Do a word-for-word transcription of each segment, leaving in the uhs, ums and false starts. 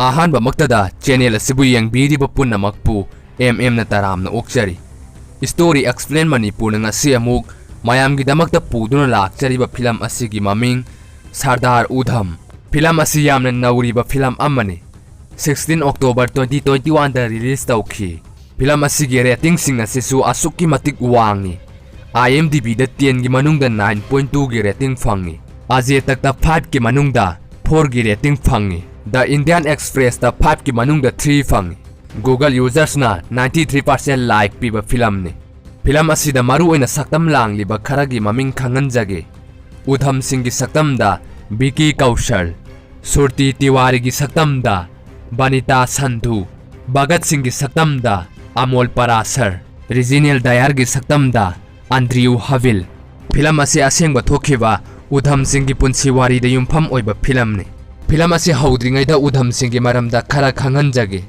ꯑꯍꯥꯟꯕꯃꯛꯇꯗ channel ꯑꯁꯤꯕꯨ ꯌꯦꯡꯕꯤꯔꯤꯕ ꯄꯨꯝꯅꯃꯛꯄꯨ M ꯑꯦꯝꯅ ꯇꯔꯥꯝꯅ ꯑꯣꯛꯆꯔꯤ꯫ Story Explain ꯃꯅꯤꯄꯨꯔꯅ ꯉꯁꯤ ꯑꯃꯨꯛ ꯃꯌꯥꯝꯒꯤꯗꯃꯛꯇ ꯄꯨꯗꯨꯅ ꯂꯥꯛꯆꯔꯤꯕ ꯐꯤꯂꯝ ꯑꯁꯤꯒꯤ ꯃꯃꯤꯡ ꯁꯔꯗꯥꯔ ꯎꯙꯝ꯫ ꯐꯤꯂꯝ ꯑꯁꯤ ꯌꯥꯝꯅ ꯅꯧꯔꯤꯕ ꯐꯤꯂꯝ ꯑꯃꯅꯤ꯫ Sixteen October twenty twenty-oneꯗ release ꯇꯧꯈꯤ꯫ ꯐꯤꯂꯝ ꯑꯁꯤꯒꯤ ratingꯁꯤꯡ ꯑꯁꯤꯁꯨ ꯑꯁꯨꯛꯀꯤ ꯃꯇꯤꯛ ꯋꯥꯡꯉꯤ꯫ IMDbꯗ tenꯒꯤ ꯃꯅꯨꯡꯗ nine point twoꯒꯤ rating ꯐꯪꯉꯤ꯫ Ajio Takꯇ fiveꯀꯤ ꯃꯅꯨꯡꯗ fourꯒꯤ rating ꯐꯪꯉꯤ꯫ The Indian Expressꯇ fiveꯀꯤ ꯃꯅꯨꯡꯗ three ꯐꯪꯉꯤ꯫ Google usersꯅ ninety three percent like ꯄꯤꯕ ꯐꯤꯂꯝꯅꯤ꯫ ꯐꯤꯂꯝ ꯑꯁꯤꯗ ꯃꯔꯨꯑꯣꯏꯅ ꯁꯛꯇꯝ ꯂꯥꯡꯂꯤꯕ ꯈꯔꯒꯤ ꯃꯃꯤꯡ ꯈꯪꯍꯟꯖꯒꯦ꯫ ꯎꯙꯝ ꯁꯤꯡꯒꯤ ꯁꯛꯇꯝꯗ ꯕꯤꯀꯤ ꯀꯧꯁꯜ, ꯁꯨꯔꯇꯤ ꯇꯤꯋꯥꯔꯤꯒꯤ ꯁꯛꯇꯝꯗ ꯕꯅꯤꯇꯥ ꯁꯟꯙꯨ, ꯚꯒꯠ ꯁꯤꯡꯒꯤ ꯁꯛꯇꯝꯗ ꯑꯃꯣꯜ ꯄꯔꯥꯁꯔ, ꯔꯤꯖꯤꯅꯦꯜ ꯗꯌꯥꯔꯒꯤ ꯁꯛꯇꯝꯗ ꯑꯟꯗ꯭ꯔꯤꯌꯨ ꯍꯕꯤꯜ꯫ ꯐꯤꯂꯝ ꯑꯁꯤ ꯑꯁꯦꯡꯕ ꯊꯣꯛꯈꯤꯕ ꯎꯙꯝ ꯁꯤꯡꯒꯤ ꯄꯨꯟꯁꯤ ꯋꯥꯔꯤꯗ ꯌꯨꯝꯐꯝ ꯑꯣꯏꯕ ꯐꯤꯂꯝꯅꯤ꯫ ꯐꯤꯂꯝ ꯑꯁꯤ ꯍꯧꯗ꯭ꯔꯤꯉꯩꯗ ꯎꯙꯝ ꯁꯤꯡꯒꯤ ꯃꯔꯝꯗ ꯈꯔ ꯈꯪꯍꯟꯖꯒꯦ꯫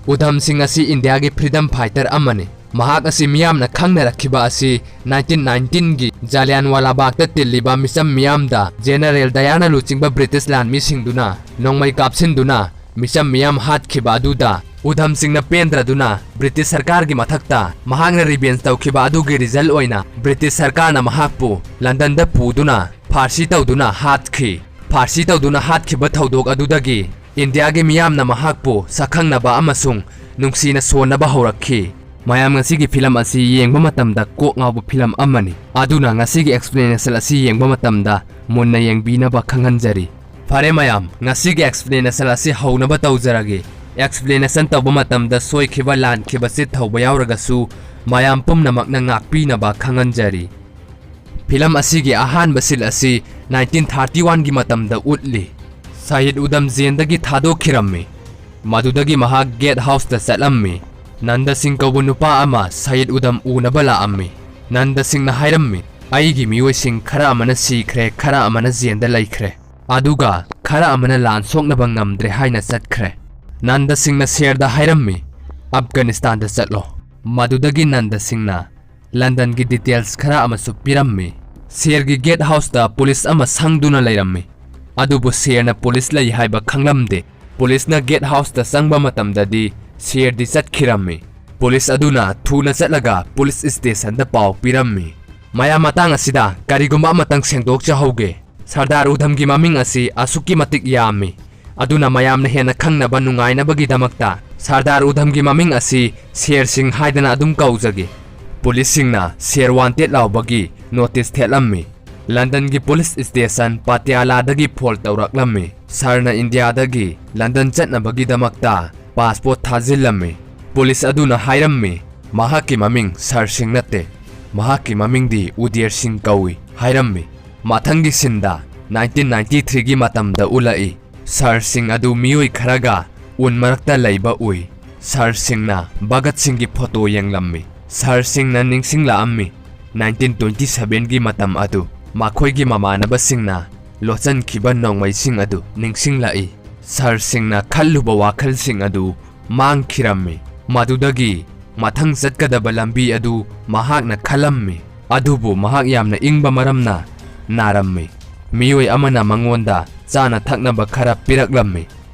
ꯎꯙꯝ ꯁꯤꯡ ꯑꯁꯤ ꯏꯟꯗꯤꯌꯥꯒꯤ freedom fighter ꯑꯃꯅꯤ꯫ ꯃꯍꯥꯛ ꯑꯁꯤ ꯃꯤꯌꯥꯝꯅ ꯈꯪꯅꯔꯛꯈꯤꯕ ꯑꯁꯤ nineteen nineteenꯒꯤ ꯖꯥꯂꯤꯌꯥꯟꯋꯥꯂꯥ ꯕꯥꯒꯇ ꯇꯤꯜꯂꯤꯕ ꯃꯤꯆꯝ ꯃꯤꯌꯥꯝꯗ ꯖꯦꯅꯔꯦꯜ ꯗꯌꯥꯔꯅ ꯂꯨꯆꯤꯡꯕ ꯕ꯭ꯔꯤꯇꯤꯁ ꯂꯥꯟꯃꯤꯁꯤꯡꯗꯨꯅ ꯅꯣꯡꯃꯩ ꯀꯥꯞꯁꯤꯟꯗꯨꯅ ꯃꯤꯆꯝ ꯃꯤꯌꯥꯝ ꯍꯥꯠꯈꯤꯕ ꯑꯗꯨꯗ ꯎꯙꯝ ꯁꯤꯡꯅ ꯄꯦꯟꯗ꯭ꯔꯗꯨꯅ ꯕ꯭ꯔꯤꯇꯤꯁ ꯁꯔꯀꯥꯔꯒꯤ ꯃꯊꯛꯇ ꯃꯍꯥꯛꯅ revenge ꯇꯧꯈꯤꯕ ꯑꯗꯨꯒꯤ result ꯑꯣꯏꯅ ꯕ꯭ꯔꯤꯇꯤꯁ ꯁꯔꯀꯥꯔꯅ ꯃꯍꯥꯛꯄꯨ ꯂꯟꯗꯟꯗ ꯄꯨꯗꯨꯅ ꯐꯥꯔꯁꯤ ꯇꯧꯗꯨꯅ ꯍꯥꯠꯈꯤ꯫ ꯐꯥꯔꯁꯤ ꯇꯧꯗꯨꯅ ꯍꯥꯠꯈꯤꯕ ꯊꯧꯗꯣꯛ ꯑꯗꯨꯗꯒꯤ ꯏꯟꯗꯤꯌꯥꯒꯤ ꯃꯤꯌꯥꯝꯅ ꯃꯍꯥꯛꯄꯨ ꯁꯛꯈꯪꯅꯕ ꯑꯃꯁꯨꯡ ꯅꯨꯡꯁꯤꯅ ꯁꯣꯟꯅꯕ ꯍꯧꯔꯛꯈꯤ꯫ ꯃꯌꯥꯝ ꯉꯁꯤꯒꯤ ꯐꯤꯂꯝ ꯑꯁꯤ ꯌꯦꯡꯕ ꯃꯇꯝꯗ ꯀꯣꯛ ꯉꯥꯎꯕ ꯐꯤꯂꯝ ꯑꯃꯅꯤ꯫ ꯑꯗꯨꯅ ꯉꯁꯤꯒꯤ explanation ꯑꯁꯤ ꯌꯦꯡꯕ ꯃꯇꯝꯗ ꯃꯨꯟꯅ ꯌꯦꯡꯕꯤꯅꯕ ꯈꯪꯍꯟꯖꯔꯤ꯫ ꯐꯔꯦ ꯃꯌꯥꯝ, ꯉꯁꯤꯒꯤ explanation ꯑꯁꯤ ꯍꯧꯅꯕ ꯇꯧꯖꯔꯒꯦ꯫ Explanation ꯇꯧꯕ ꯃꯇꯝꯗ ꯁꯣꯏꯈꯤꯕ ꯂꯥꯟꯈꯤꯕ ꯆꯤꯠ ꯊꯧꯕ ꯌꯥꯎꯔꯒꯁꯨ ꯃꯌꯥꯝ ꯄꯨꯝꯅꯃꯛꯅ ꯉꯥꯛꯄꯤꯅꯕ ꯈꯪꯍꯟꯖꯔꯤ꯫ ꯐꯤꯂꯝ ꯑꯁꯤꯒꯤ ꯑꯍꯥꯟꯕ scene ꯑꯁꯤ nineteen thirty-oneꯒꯤ ꯃꯇꯝꯗ ꯎꯠꯂꯤ꯫ ꯁꯍꯤꯗ ꯎꯙꯝ ꯖꯦꯜꯗꯒꯤ ꯊꯥꯗꯣꯛꯈꯤꯔꯝꯃꯤ꯫ ꯃꯗꯨꯗꯒꯤ ꯃꯍꯥꯛ guest houseꯇ ꯆꯠꯂꯝꯃꯤ꯫ ꯅꯟꯗ ꯁꯤꯡ ꯀꯧꯕ ꯅꯨꯄꯥ ꯑꯃ ꯁꯍꯤꯗ ꯎꯙꯝ ꯎꯅꯕ ꯂꯥꯛꯑꯝꯃꯤ꯫ ꯅꯟꯗ ꯁꯤꯡꯅ ꯍꯥꯏꯔꯝꯃꯤ, "ꯑꯩꯒꯤ ꯃꯤꯑꯣꯏꯁꯤꯡ ꯈꯔ ꯑꯃꯅ ꯁꯤꯈ꯭ꯔꯦ, ꯈꯔ ꯑꯃꯅ ꯖꯦꯜꯗ ꯂꯩꯈ꯭ꯔꯦ, ꯑꯗꯨꯒ ꯈꯔ ꯑꯃꯅ ꯂꯥꯟ ꯁꯣꯛꯅꯕ ꯉꯝꯗ꯭ꯔꯦ ꯍꯥꯏꯅ ꯆꯠꯈ꯭ꯔꯦ"꯫ ꯅꯟꯗ ꯁꯤꯡꯅ ꯁꯦꯔꯗ ꯍꯥꯏꯔꯝꯃꯤ, "ꯑꯐꯒꯥꯅꯤꯁꯇꯥꯟꯗ ꯆꯠꯂꯣ"꯫ ꯃꯗꯨꯗꯒꯤ ꯅꯟꯗ ꯁꯤꯡꯅ ꯂꯟꯗꯟꯒꯤ details ꯈꯔ ꯑꯃꯁꯨ ꯄꯤꯔꯝꯃꯤ꯫ ꯁꯦꯔꯒꯤ guest houseꯇ ꯄꯨꯂꯤꯁ ꯑꯃ ꯁꯪꯗꯨꯅ ꯂꯩꯔꯝꯃꯤ, ꯑꯗꯨꯕꯨ ꯁꯦꯔꯅ ꯄꯨꯂꯤꯁ ꯂꯩ ꯍꯥꯏꯕ ꯈꯪꯂꯝꯗꯦ꯫ ꯄꯨꯂꯤꯁꯅ ꯒꯦꯠ ꯍꯥꯎꯁꯇ ꯆꯪꯕ ꯃꯇꯝꯗꯗꯤ ꯁꯦꯔꯗꯤ ꯆꯠꯈꯤꯔꯝꯃꯤ꯫ ꯄꯨꯂꯤꯁ ꯑꯗꯨꯅ ꯊꯨꯅ ꯆꯠꯂꯒ ꯄꯨꯂꯤꯁ ꯁ꯭ꯇꯦꯁꯟꯗ ꯄꯥꯎ ꯄꯤꯔꯝꯃꯤ꯫ ꯃꯌꯥꯝ, ꯃꯇꯥꯡ ꯑꯁꯤꯗ ꯀꯔꯤꯒꯨꯝꯕ ꯑꯃꯇꯪ ꯁꯦꯡꯗꯣꯛꯆꯍꯧꯒꯦ꯫ ꯁꯔꯗꯥꯔ ꯎꯙꯝꯒꯤ ꯃꯃꯤꯡ ꯑꯁꯤ ꯑꯁꯨꯛꯀꯤ ꯃꯇꯤꯛ ꯌꯥꯝꯃꯤ꯫ ꯑꯗꯨꯅ ꯃꯌꯥꯝꯅ ꯍꯦꯟꯅ ꯈꯪꯅꯕ ꯅꯨꯡꯉꯥꯏꯅꯕꯒꯤꯗꯃꯛꯇ ꯁꯔꯗꯥꯔ ꯎꯙꯝꯒꯤ ꯃꯃꯤꯡ ꯑꯁꯤ ꯁꯦꯔ ꯁꯤꯡ ꯍꯥꯏꯗꯅ ꯑꯗꯨꯝ ꯀꯧꯖꯒꯦ꯫ ꯄꯨꯂꯤꯁꯁꯤꯡꯅ ꯁꯦꯔ ꯋꯥꯟꯇꯦꯗ ꯂꯥꯎꯕꯒꯤ ꯅꯣꯇꯤꯁ ꯊꯦꯠꯂꯝꯃꯤ꯫ ꯂꯟꯗꯟꯒꯤ ꯄꯨꯂꯤꯁ ꯁ꯭ꯇꯦꯁꯟ ꯄꯇꯤꯌꯥꯂꯥꯗꯒꯤ ꯐꯣꯜ ꯇꯧꯔꯛꯂꯝꯃꯤ꯫ ꯁꯔꯅ ꯏꯟꯗꯤꯌꯥꯗꯒꯤ ꯂꯟꯗꯟ ꯆꯠꯅꯕꯒꯤꯗꯃꯛꯇ ꯄꯥꯁꯄꯣꯔꯠ ꯊꯥꯖꯤꯜꯂꯝꯃꯤ꯫ ꯄꯨꯂꯤꯁ ꯑꯗꯨꯅ ꯍꯥꯏꯔꯝꯃꯤ, "ꯃꯍꯥꯛꯀꯤ ꯃꯃꯤꯡ ꯁꯔ ꯁꯤꯡ ꯅꯠꯇꯦ, ꯃꯍꯥꯛꯀꯤ ꯃꯃꯤꯡꯗꯤ ꯎꯗꯦꯔ ꯁꯤꯡ ꯀꯧꯏ" ꯍꯥꯏꯔꯝꯃꯤ꯫ ꯃꯊꯪꯒꯤ ꯁꯤꯟꯗ ꯅꯥꯏꯟꯇꯤꯟ ꯅꯥꯏꯟꯇꯤ ꯊ꯭ꯔꯤꯒꯤ ꯃꯇꯝꯗ ꯎꯠꯂꯛꯏ꯫ ꯁꯔ ꯁꯤꯡ ꯑꯗꯨ ꯃꯤꯑꯣꯏ ꯈꯔꯒ ꯎꯟ ꯃꯔꯛꯇ ꯂꯩꯕ ꯎꯏ꯫ ꯁꯔ ꯁꯤꯡꯅ ꯚꯒꯠ ꯁꯤꯡꯒꯤ ꯐꯣꯇꯣ ꯌꯦꯡꯂꯝꯃꯤ꯫ ꯁꯔ ꯁꯤꯡꯅ ꯅꯤꯡꯁꯤꯡꯂꯛꯑꯝꯃꯤ ꯅꯥꯏꯟꯇꯤꯟ ꯇ꯭ꯋꯦꯟꯇꯤ ꯁꯚꯦꯟꯒꯤ ꯃꯇꯝ ꯑꯗꯨ꯫ ꯃꯈꯣꯏꯒꯤ ꯃꯃꯥꯟꯅꯕꯁꯤꯡꯅ ꯂꯣꯠꯁꯤꯟꯈꯤꯕ ꯅꯣꯡꯃꯩꯁꯤꯡ ꯑꯗꯨ ꯅꯤꯡꯁꯤꯡꯂꯛꯏ꯫ ꯁꯔ ꯁꯤꯡꯅ ꯈꯜꯂꯨꯕ ꯋꯥꯈꯜꯁꯤꯡ ꯑꯗꯨ ꯃꯥꯡꯈꯤꯔꯝꯃꯤ꯫ ꯃꯗꯨꯗꯒꯤ ꯃꯊꯪ ꯆꯠꯀꯗꯕ ꯂꯝꯕꯤ ꯑꯗꯨ ꯃꯍꯥꯛꯅ ꯈꯜꯂꯝꯃꯤ꯫ ꯑꯗꯨꯕꯨ ꯃꯍꯥꯛ ꯌꯥꯝꯅ ꯏꯪꯕ ꯃꯔꯝꯅ ꯅꯥꯔꯝꯃꯤ꯫ ꯃꯤꯑꯣꯏ ꯑꯃꯅ ꯃꯉꯣꯟꯗ ꯆꯥꯅ ꯊꯛꯅꯕ ꯈꯔ ꯄꯤꯔꯛꯂꯝꯃꯤ꯫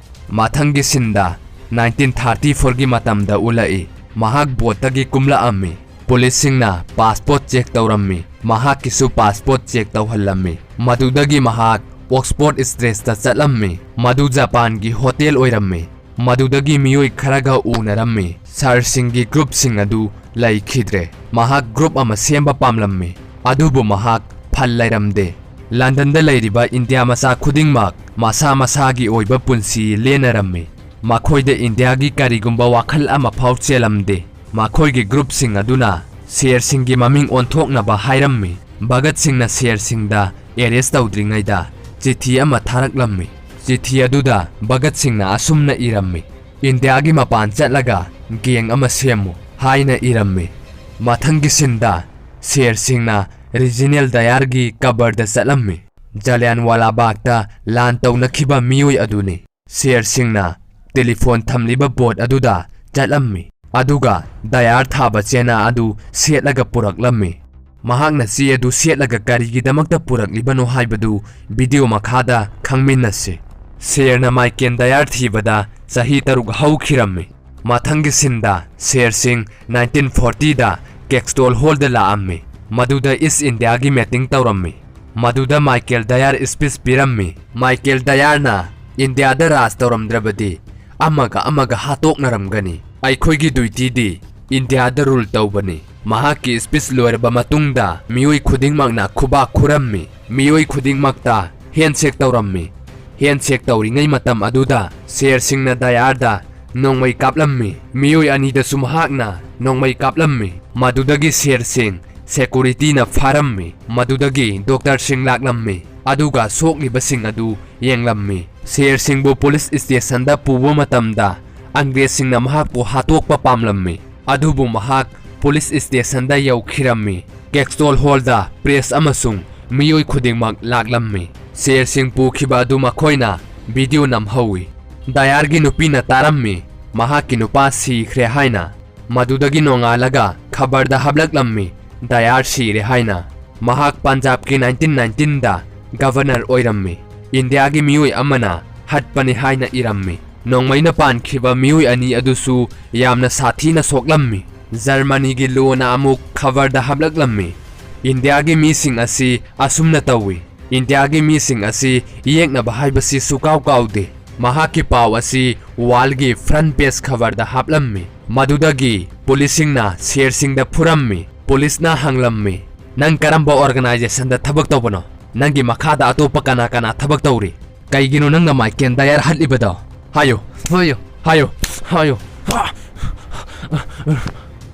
ꯃꯊꯪꯒꯤ ꯁꯤꯟꯗ ꯅꯥꯏꯟꯇꯤꯟ ꯊꯥꯔꯇꯤ ꯐꯣꯔꯒꯤ ꯃꯇꯝꯗ ꯎꯠꯂꯛꯏ꯫ ꯃꯍꯥꯛ ꯕꯣꯠꯇꯒꯤ ꯀꯨꯝꯂꯛꯑꯝꯃꯤ꯫ ꯄꯨꯂꯤꯁꯁꯤꯡꯅ ꯄꯥꯁꯄꯣꯔꯠ ꯆꯦꯛ ꯇꯧꯔꯝꯃꯤ꯫ ꯃꯍꯥꯛꯀꯤꯁꯨ ꯄꯥꯁꯄꯣꯔꯠ ꯆꯦꯛ ꯇꯧꯍꯜꯂꯝꯃꯤ꯫ ꯃꯗꯨꯗꯒꯤ ꯃꯍꯥꯛ ꯑꯣꯛꯁꯐꯣꯔꯗ ꯁ꯭ꯇ꯭ꯔꯦꯠꯇ ꯆꯠꯂꯝꯃꯤ꯫ ꯃꯗꯨ ꯖꯄꯥꯟꯒꯤ ꯍꯣꯇꯦꯜ ꯑꯣꯏꯔꯝꯃꯤ꯫ ꯃꯗꯨꯗꯒꯤ ꯃꯤꯑꯣꯏ ꯈꯔꯒ ꯎꯅꯔꯝꯃꯤ꯫ ꯁꯔ ꯁꯤꯡꯒꯤ ꯒ꯭ꯔꯨꯞꯁꯤꯡ ꯑꯗꯨ ꯂꯩꯈꯤꯗ꯭ꯔꯦ꯫ ꯃꯍꯥꯛ ꯒ꯭ꯔꯨꯞ ꯑꯃ ꯁꯦꯝꯕ ꯄꯥꯝꯂꯝꯃꯤ, ꯑꯗꯨꯕꯨ ꯃꯍꯥꯛ ꯐꯜ ꯂꯩꯔꯝꯗꯦ꯫ ꯂꯟꯗꯟꯗ ꯂꯩꯔꯤꯕ ꯏꯟꯗꯤꯌꯥ ꯃꯆꯥ ꯈꯨꯗꯤꯡꯃꯛ ꯃꯁꯥ ꯃꯁꯥꯒꯤ ꯑꯣꯏꯕ ꯄꯨꯟꯁꯤ ꯂꯦꯟꯅꯔꯝꯃꯤ꯫ ꯃꯈꯣꯏꯗ ꯏꯟꯗꯤꯌꯥꯒꯤ ꯀꯔꯤꯒꯨꯝꯕ ꯋꯥꯈꯜ ꯑꯃꯐꯥꯎ ꯆꯦꯜꯂꯝꯗꯦ꯫ ꯃꯈꯣꯏꯒꯤ ꯒ꯭ꯔꯨꯞꯁꯤꯡ ꯑꯗꯨꯅ ꯁꯦꯔ ꯁꯤꯡꯒꯤ ꯃꯃꯤꯡ ꯑꯣꯟꯊꯣꯛꯅꯕ ꯍꯥꯏꯔꯝꯃꯤ꯫ ꯚꯒꯠ ꯁꯤꯡꯅ ꯁꯦꯔ ꯁꯤꯡꯗ ꯑꯦꯔꯦꯁ ꯇꯧꯗ꯭ꯔꯤꯉꯩꯗ ꯆꯤꯊꯤ ꯑꯃ ꯊꯥꯔꯛꯂꯝꯃꯤ꯫ ꯆꯤꯊꯤ ꯑꯗꯨꯗ ꯚꯒꯠ ꯁꯤꯡꯅ ꯑꯁꯨꯝꯅ ꯏꯔꯝꯃꯤ, "ꯏꯟꯗꯤꯌꯥꯒꯤ ꯃꯄꯥꯟ ꯆꯠꯂꯒ ꯒꯦꯡ ꯑꯃ ꯁꯦꯝꯃꯨ" ꯍꯥꯏꯅ ꯏꯔꯝꯃꯤ꯫ ꯃꯊꯪꯒꯤ ꯁꯤꯟꯗ ꯁꯦꯔ ꯁꯤꯡꯅ ꯔꯤꯖꯤꯅꯦꯜ ꯗꯌꯥꯔꯒꯤ ꯀꯕꯔꯗ ꯆꯠꯂꯝꯃꯤ꯫ ꯖꯂꯤꯌꯥꯟꯋꯥꯂꯥ ꯕꯥꯒꯇ ꯂꯥꯟ ꯇꯧꯅꯈꯤꯕ ꯃꯤꯑꯣꯏ ꯑꯗꯨꯅꯤ꯫ ꯁꯦꯔ ꯁꯤꯡꯅ ꯇꯦꯂꯤꯐꯣꯟ ꯊꯝꯂꯤꯕ ꯕꯣꯠ ꯑꯗꯨꯗ ꯆꯠꯂꯝꯃꯤ, ꯑꯗꯨꯒ ꯗꯌꯥꯔ ꯊꯥꯕ ꯆꯦꯅꯥ ꯑꯗꯨ ꯁꯦꯠꯂꯒ ꯄꯨꯔꯛꯂꯝꯃꯤ꯫ ꯃꯍꯥꯛꯅ ꯆꯦ ꯑꯗꯨ ꯁꯦꯠꯂꯒ ꯀꯔꯤꯒꯤꯗꯃꯛꯇ ꯄꯨꯔꯛꯂꯤꯕꯅꯣ ꯍꯥꯏꯕꯗꯨ ꯚꯤꯗꯤꯑꯣ ꯃꯈꯥꯗ ꯈꯪꯃꯤꯟꯅꯁꯤ꯫ ꯁꯦꯔꯅ ꯃꯥꯏꯀꯦꯜ ꯗꯌꯥꯔ ꯊꯤꯕꯗ ꯆꯍꯤ ꯇꯔꯨꯛ ꯍꯧꯈꯤꯔꯝꯃꯤ꯫ ꯃꯊꯪꯒꯤ ꯁꯤꯟꯗ ꯁꯦꯔ ꯁꯤꯡ ꯅꯥꯏꯟꯇꯤꯟ ꯐꯣꯔꯇꯤꯗ ꯀꯦꯛꯁꯇꯣꯜ ꯍꯣꯜꯗ ꯂꯥꯛꯑꯝꯃꯤ꯫ ꯃꯗꯨꯗ ꯏꯁ ꯏꯟꯗꯤꯌꯥꯒꯤ ꯃꯦꯇꯤꯡ ꯇꯧꯔꯝꯃꯤ꯫ ꯃꯗꯨꯗ ꯃꯥꯏꯀꯦꯜ ꯗꯌꯥꯔ ꯁ꯭ꯄꯤꯆ ꯄꯤꯔꯝꯃꯤ꯫ ꯃꯥꯏꯀꯦꯜ ꯗꯌꯥꯔꯅ ꯏꯟꯗꯤꯌꯥꯗ ꯔꯥꯖ ꯇꯧꯔꯝꯗ꯭ꯔꯕꯗꯤ ꯑꯃꯒ ꯑꯃꯒ ꯍꯥꯠꯇꯣꯛꯅꯔꯝꯒꯅꯤ꯫ ꯑꯩꯈꯣꯏꯒꯤ ꯗ꯭ꯌꯨꯇꯤꯗꯤ ꯏꯟꯗꯤꯌꯥꯗ ꯔꯨꯜ ꯇꯧꯕꯅꯤ꯫ ꯃꯍꯥꯛꯀꯤ ꯁ꯭ꯄꯤꯆ ꯂꯣꯏꯔꯕ ꯃꯇꯨꯡꯗ ꯃꯤꯑꯣꯏ ꯈꯨꯗꯤꯡꯃꯛꯅ ꯈꯨꯕꯥꯛ ꯈꯨꯔꯝꯃꯤ꯫ ꯃꯤꯑꯣꯏ ꯈꯨꯗꯤꯡꯃꯛꯇ ꯍꯦꯟꯁꯦꯛ ꯇꯧꯔꯝꯃꯤ꯫ ꯍꯦꯟꯁꯦꯛ ꯇꯧꯔꯤꯉꯩ ꯃꯇꯝ ꯑꯗꯨꯗ ꯁꯦꯔ ꯁꯤꯡꯅ ꯗꯌꯥꯔꯗ ꯅꯣꯡꯃꯩ ꯀꯥꯞꯂꯝꯃꯤ꯫ ꯃꯤꯑꯣꯏ ꯑꯅꯤꯗꯁꯨ ꯃꯍꯥꯛꯅ ꯅꯣꯡꯃꯩ ꯀꯥꯞꯂꯝꯃꯤ꯫ ꯃꯗꯨꯗꯒꯤ ꯁꯦꯔ ꯁꯤꯡ ꯁꯦꯀꯨꯔꯤꯇꯤꯅ ꯐꯥꯔꯝꯃꯤ꯫ ꯃꯗꯨꯗꯒꯤ ꯗꯣꯛꯇꯔꯁꯤꯡ ꯂꯥꯛꯂꯝꯃꯤ, ꯑꯗꯨꯒ ꯁꯣꯛꯂꯤꯕꯁꯤꯡ ꯑꯗꯨ ꯌꯦꯡꯂꯝꯃꯤ꯫ ꯁꯦꯔ ꯁꯤꯡꯕꯨ ꯄꯨꯂꯤꯁ ꯁ꯭ꯇꯦꯁꯟꯗ ꯄꯨꯕ ꯃꯇꯝꯗ ꯑꯪꯒ꯭ꯔꯦꯖꯁꯤꯡꯅ ꯃꯍꯥꯛꯄꯨ ꯍꯥꯠꯇꯣꯛꯄ ꯄꯥꯝꯂꯝꯃꯤ, ꯑꯗꯨꯕꯨ ꯃꯍꯥꯛ ꯄꯨꯂꯤꯁ ꯁ꯭ꯇꯦꯁꯟꯗ ꯌꯧꯈꯤꯔꯝꯃꯤ꯫ ꯀꯦꯛꯁꯇꯣꯜ ꯍꯣꯜꯗ ꯄ꯭ꯔꯦꯁ ꯑꯃꯁꯨꯡ ꯃꯤꯑꯣꯏ ꯈꯨꯗꯤꯡꯃꯛ ꯂꯥꯛꯂꯝꯃꯤ꯫ ꯁꯦꯔ ꯁꯤꯡ ꯄꯨꯈꯤꯕ ꯑꯗꯨ ꯃꯈꯣꯏꯅ ꯚꯤꯗꯤꯑꯣ ꯅꯝꯍꯧꯏ꯫ ꯗꯌꯥꯔꯒꯤ ꯅꯨꯄꯤꯅ ꯇꯥꯔꯝꯃꯤ, ꯃꯍꯥꯛꯀꯤ ꯅꯨꯄꯥ ꯁꯤꯈ꯭ꯔꯦ ꯍꯥꯏꯅ꯫ ꯃꯗꯨꯗꯒꯤ ꯅꯣꯡꯉꯥꯜꯂꯒ ꯈꯕꯔꯗ ꯍꯥꯞꯂꯛꯂꯝꯃꯤ, ꯗꯌꯥꯔ ꯁꯤꯔꯦ ꯍꯥꯏꯅ꯫ ꯃꯍꯥꯛ ꯄꯟꯖꯥꯕꯀꯤ ꯅꯥꯏꯟꯇꯤꯟ ꯅꯥꯏꯟꯇꯤꯟꯗ ꯒꯚꯔꯅꯔ ꯑꯣꯏꯔꯝꯃꯤ꯫ ꯏꯟꯗꯤꯌꯥꯒꯤ ꯃꯤꯑꯣꯏ ꯑꯃꯅ ꯍꯠꯄꯅꯤ ꯍꯥꯏꯅ ꯏꯔꯝꯃꯤ꯫ ꯅꯣꯡꯃꯩꯅ ꯄꯥꯟꯈꯤꯕ ꯃꯤꯑꯣꯏ ꯑꯅꯤ ꯑꯗꯨꯁꯨ ꯌꯥꯝꯅ ꯁꯥꯊꯤꯅ ꯁꯣꯛꯂꯝꯃꯤ꯫ ꯖꯔꯃꯅꯤꯒꯤ ꯂꯣꯅ ꯑꯃꯨꯛ ꯈꯕꯔꯗ ꯍꯥꯞꯂꯛꯂꯝꯃꯤ, ꯏꯟꯗꯤꯌꯥꯒꯤ ꯃꯤꯁꯤꯡ ꯑꯁꯤ ꯑꯁꯨꯝꯅ ꯇꯧꯏ꯫ ꯏꯟꯗꯤꯌꯥꯒꯤ ꯃꯤꯁꯤꯡ ꯑꯁꯤ ꯌꯦꯛꯅꯕ ꯍꯥꯏꯕꯁꯤ ꯁꯨꯀꯥꯎ ꯀꯥꯎꯗꯦ꯫ ꯃꯍꯥꯛꯀꯤ ꯄꯥꯎ ꯑꯁꯤ ꯋꯥꯜꯒꯤ ꯐ꯭ꯔꯟꯠ ꯄꯦꯖ ꯈꯕꯔꯗ ꯍꯥꯞꯂꯝꯃꯤ꯫ ꯃꯗꯨꯗꯒꯤ ꯄꯨꯂꯤꯁꯁꯤꯡꯅ ꯁꯦꯔ ꯁꯤꯡꯗ ꯐꯨꯔꯝꯃꯤ꯫ ꯄꯨꯂꯤꯁꯅ ꯍꯪꯂꯝꯃꯤ, "ꯅꯪ ꯀꯔꯝꯕ ꯑꯣꯔꯒꯅꯥꯏꯖꯦꯁꯟꯗ ꯊꯕꯛ ꯇꯧꯕꯅꯣ? ꯅꯪꯒꯤ ꯃꯈꯥꯗ ꯑꯇꯣꯞꯄ ꯀꯅꯥ ꯀꯅꯥ ꯊꯕꯛ ꯇꯧꯔꯤ? ꯀꯩꯒꯤꯅꯣ ꯅꯪꯅ ꯃꯥꯏꯀꯦꯜ ꯗꯌꯥꯔ ꯍꯠꯂꯤꯕꯗꯣ? ꯍꯥꯏꯌꯨ, ꯍꯥꯏꯌꯨ, ꯍꯥꯏꯌꯨ, ꯍꯥꯏꯌꯨ!"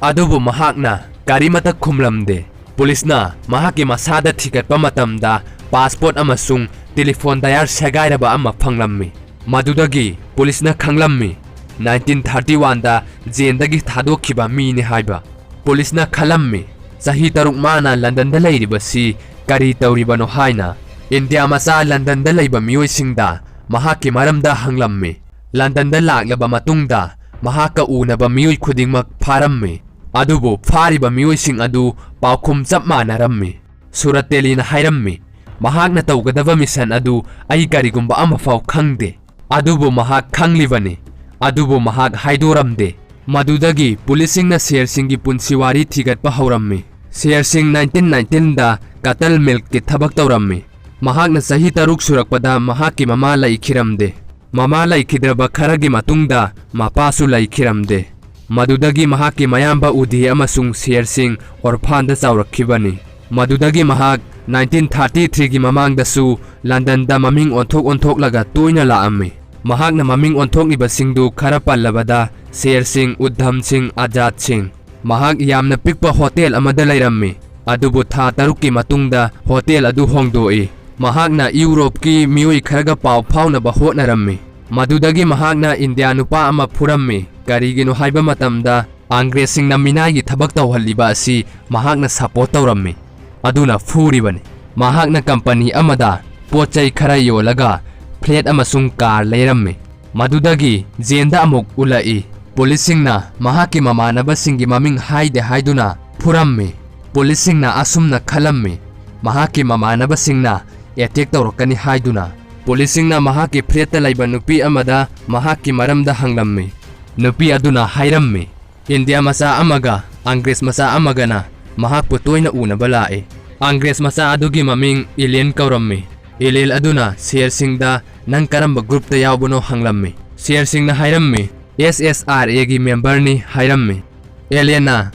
ꯑꯗꯨꯕꯨ ꯃꯍꯥꯛꯅ ꯀꯔꯤꯃꯠꯇ ꯈꯨꯝꯂꯝꯗꯦ꯫ ꯄꯨꯂꯤꯁꯅ ꯃꯍꯥꯛꯀꯤ ꯃꯁꯥꯗ ꯊꯤꯒꯠꯄ ꯃꯇꯝꯗ ꯄꯥꯁꯄꯣꯔꯠ ꯑꯃꯁꯨꯡ ꯇꯦꯂꯤꯐꯣꯟ ꯗꯌꯥꯔ ꯁꯦꯒꯥꯏꯔꯕ ꯑꯃ ꯐꯪꯂꯝꯃꯤ꯫ ꯃꯗꯨꯗꯒꯤ ꯄꯨꯂꯤꯁꯅ ꯈꯪꯂꯝꯃꯤ, ꯅꯥꯏꯟꯇꯤꯟ ꯊꯥꯔꯇꯤ ꯋꯥꯟꯗ ꯖꯦꯜꯗꯒꯤ ꯊꯥꯗꯣꯛꯈꯤꯕ ꯃꯤꯅꯤ ꯍꯥꯏꯕ꯫ ꯄꯨꯂꯤꯁꯅ ꯈꯜꯂꯝꯃꯤ, ꯆꯍꯤ ꯇꯔꯨꯛ ꯃꯥꯅ ꯂꯟꯗꯟꯗ ꯂꯩꯔꯤꯕꯁꯤ ꯀꯔꯤ ꯇꯧꯔꯤꯕꯅꯣ ꯍꯥꯏꯅ꯫ ꯏꯟꯗꯤꯌꯥ ꯃꯆꯥ ꯂꯟꯗꯟꯗ ꯂꯩꯕ ꯃꯤꯑꯣꯏꯁꯤꯡꯗ ꯃꯍꯥꯛꯀꯤ ꯃꯔꯝꯗ ꯍꯪꯂꯝꯃꯤ꯫ ꯂꯟꯗꯟꯗ ꯂꯥꯛꯂꯕ ꯃꯇꯨꯡꯗ ꯃꯍꯥꯛꯀ ꯎꯅꯕ ꯃꯤꯑꯣꯏ ꯈꯨꯗꯤꯡꯃꯛ ꯐꯥꯔꯝꯃꯤ꯫ ꯑꯗꯨꯕꯨ ꯐꯥꯔꯤꯕ ꯃꯤꯑꯣꯏꯁꯤꯡ ꯑꯗꯨ ꯄꯥꯎꯈꯨꯝ ꯆꯞ ꯃꯥꯟꯅꯔꯝꯃꯤ꯫ ꯁꯨꯔꯠꯇꯦꯂꯤꯅ ꯍꯥꯏꯔꯝꯃꯤ, ꯃꯍꯥꯛꯅ ꯇꯧꯒꯗꯕ ꯃꯤꯁꯟ ꯑꯗꯨ ꯑꯩ ꯀꯔꯤꯒꯨꯝꯕ ꯑꯃꯐꯥꯎ ꯈꯪꯗꯦ꯫ ꯑꯗꯨꯕꯨ ꯃꯍꯥꯛ ꯈꯪꯂꯤꯕꯅꯤ꯫ ꯑꯗꯨꯕꯨ ꯃꯍꯥꯛ ꯍꯥꯏꯗꯣꯔꯝꯗꯦ꯫ ꯃꯗꯨꯗꯒꯤ ꯄꯨꯂꯤꯁꯁꯤꯡꯅ ꯁꯦꯔ ꯁꯤꯡꯒꯤ ꯄꯨꯟꯁꯤ ꯋꯥꯔꯤ ꯊꯤꯒꯠꯄ ꯍꯧꯔꯝꯃꯤ꯫ ꯁꯦꯔ ꯁꯤꯡ ꯅꯥꯏꯟꯇꯤꯟ ꯅꯥꯏꯟꯇꯤꯟꯗ ꯀꯇꯜ ꯃꯤꯜꯛꯀꯤ ꯊꯕꯛ ꯇꯧꯔꯝꯃꯤ꯫ ꯃꯍꯥꯛꯅ ꯆꯍꯤ ꯇꯔꯨꯛ ꯁꯨꯔꯛꯄꯗ ꯃꯍꯥꯛꯀꯤ ꯃꯃꯥ ꯂꯩꯈꯤꯔꯝꯗꯦ꯫ ꯃꯃꯥ ꯂꯩꯈꯤꯗ꯭ꯔꯕ ꯈꯔꯒꯤ ꯃꯇꯨꯡꯗ ꯃꯄꯥꯁꯨ ꯂꯩꯈꯤꯔꯝꯗꯦ꯫ ꯃꯗꯨꯗꯒꯤ ꯃꯍꯥꯛꯀꯤ ꯃꯌꯥꯝꯕ ꯎꯗꯤ ꯑꯃꯁꯨꯡ ꯁꯦꯔ ꯁꯤꯡ ꯑꯣꯔꯐꯥꯟꯗ ꯆꯥꯎꯔꯛꯈꯤꯕꯅꯤ꯫ ꯃꯗꯨꯗꯒꯤ ꯃꯍꯥꯛ ꯅꯥꯏꯟꯇꯤꯟ ꯊꯥꯔꯇꯤ ꯊ꯭ꯔꯤꯒꯤ ꯃꯃꯥꯡꯗꯁꯨ ꯂꯟꯗꯟꯗ ꯃꯃꯤꯡ ꯑꯣꯟꯊꯣꯛ ꯑꯣꯟꯊꯣꯛꯂꯒ ꯇꯣꯏꯅ ꯂꯥꯛꯑꯝꯃꯤ꯫ ꯃꯍꯥꯛꯅ ꯃꯃꯤꯡ ꯑꯣꯟꯊꯣꯛꯂꯤꯕꯁꯤꯡꯗꯨ ꯈꯔ ꯄꯜꯂꯕꯗ ꯁꯦꯔ ꯁꯤꯡ, ꯎꯙꯝ ꯁꯤꯡ, ꯑꯖꯥꯗ ꯁꯤꯡ꯫ ꯃꯍꯥꯛ ꯌꯥꯝꯅ ꯄꯤꯛꯄ ꯍꯣꯇꯦꯜ ꯑꯃꯗ ꯂꯩꯔꯝꯃꯤ, ꯑꯗꯨꯕꯨ ꯊꯥ ꯇꯔꯨꯛꯀꯤ ꯃꯇꯨꯡꯗ ꯍꯣꯇꯦꯜ ꯑꯗꯨ ꯍꯣꯡꯗꯣꯛꯏ꯫ ꯃꯍꯥꯛꯅ ꯌꯨꯔꯣꯞꯀꯤ ꯃꯤꯑꯣꯏ ꯈꯔꯒ ꯄꯥꯎ ꯐꯥꯎꯅꯕ ꯍꯣꯠꯅꯔꯝꯃꯤ꯫ ꯃꯗꯨꯗꯒꯤ ꯃꯍꯥꯛꯅ ꯏꯟꯗꯤꯌꯥ ꯅꯨꯄꯥ ꯑꯃ ꯐꯨꯔꯝꯃꯤ꯫ ꯀꯔꯤꯒꯤꯅꯣ ꯍꯥꯏꯕ ꯃꯇꯝꯗ, ꯑꯪꯒ꯭ꯔꯦꯖꯁꯤꯡꯅ ꯃꯤꯅꯥꯏꯒꯤ ꯊꯕꯛ ꯇꯧꯍꯜꯂꯤꯕ ꯑꯁꯤ ꯃꯍꯥꯛꯅ ꯁꯄꯣꯔꯠ ꯇꯧꯔꯝꯃꯤ, ꯑꯗꯨꯅ ꯐꯨꯔꯤꯕꯅꯤ꯫ ꯃꯍꯥꯛꯅ ꯀꯝꯄꯅꯤ ꯑꯃꯗ ꯄꯣꯠ ꯆꯩ ꯈꯔ ꯌꯣꯜꯂꯒ ꯐ꯭ꯂꯦꯠ ꯑꯃꯁꯨꯡ ꯀꯥꯔ ꯂꯩꯔꯝꯃꯤ꯫ ꯃꯗꯨꯗꯒꯤ ꯖꯦꯟꯗ ꯑꯃꯨꯛ ꯎꯠꯂꯛꯏ꯫ ꯄꯨꯂꯤꯁꯁꯤꯡꯅ ꯃꯍꯥꯛꯀꯤ ꯃꯃꯥꯟꯅꯕꯁꯤꯡꯒꯤ ꯃꯃꯤꯡ ꯍꯥꯏꯗꯦ ꯍꯥꯏꯗꯨꯅ ꯐꯨꯔꯝꯃꯤ꯫ ꯄꯨꯂꯤꯁꯁꯤꯡꯅ ꯑꯁꯨꯝꯅ ꯈꯜꯂꯝꯃꯤ, ꯃꯍꯥꯛꯀꯤ ꯃꯃꯥꯟꯅꯕꯁꯤꯡꯅ ꯑꯦꯇꯦꯛ ꯇꯧꯔꯛꯀꯅꯤ ꯍꯥꯏꯗꯨꯅ꯫ ꯄꯨꯂꯤꯁꯁꯤꯡꯅ ꯃꯍꯥꯛꯀꯤ ꯐ꯭ꯂꯦꯠꯇ ꯂꯩꯕ ꯅꯨꯄꯤ ꯑꯃꯗ ꯃꯍꯥꯛꯀꯤ ꯃꯔꯝꯗ ꯍꯪꯂꯝꯃꯤ꯫ ꯅꯨꯄꯤ ꯑꯗꯨꯅ ꯍꯥꯏꯔꯝꯃꯤ, ꯏꯟꯗꯤꯌꯥ ꯃꯆꯥ ꯑꯃꯒ ꯑꯪꯒ꯭ꯔꯦꯖ ꯃꯆꯥ ꯑꯃꯒꯅ ꯃꯍꯥꯛꯄꯨ ꯇꯣꯏꯅ ꯎꯅꯕ ꯂꯥꯛꯏ꯫ ꯑꯪꯒ꯭ꯔꯦꯖ ꯃꯆꯥ ꯑꯗꯨꯒꯤ ꯃꯃꯤꯡ ꯏꯂꯦꯟ ꯀꯧꯔꯝꯃꯤ꯫ ꯏꯂꯦꯟ ꯑꯗꯨꯅ ꯁꯦꯔ ꯁꯤꯡꯗ, "ꯅꯪ ꯀꯔꯝꯕ ꯒ꯭ꯔꯨꯞꯇ ꯌꯥꯎꯕꯅꯣ?" ꯍꯪꯂꯝꯃꯤ꯫ ꯁꯦꯔ ꯁꯤꯡꯅ ꯍꯥꯏꯔꯝꯃꯤ, "ꯑꯦꯁ ꯑꯦꯁ ꯑꯥꯔ ꯑꯦꯒꯤ ꯃꯦꯝꯕꯔꯅꯤ" ꯍꯥꯏꯔꯝꯃꯤ꯫ ꯑꯦꯂꯦꯟꯅ,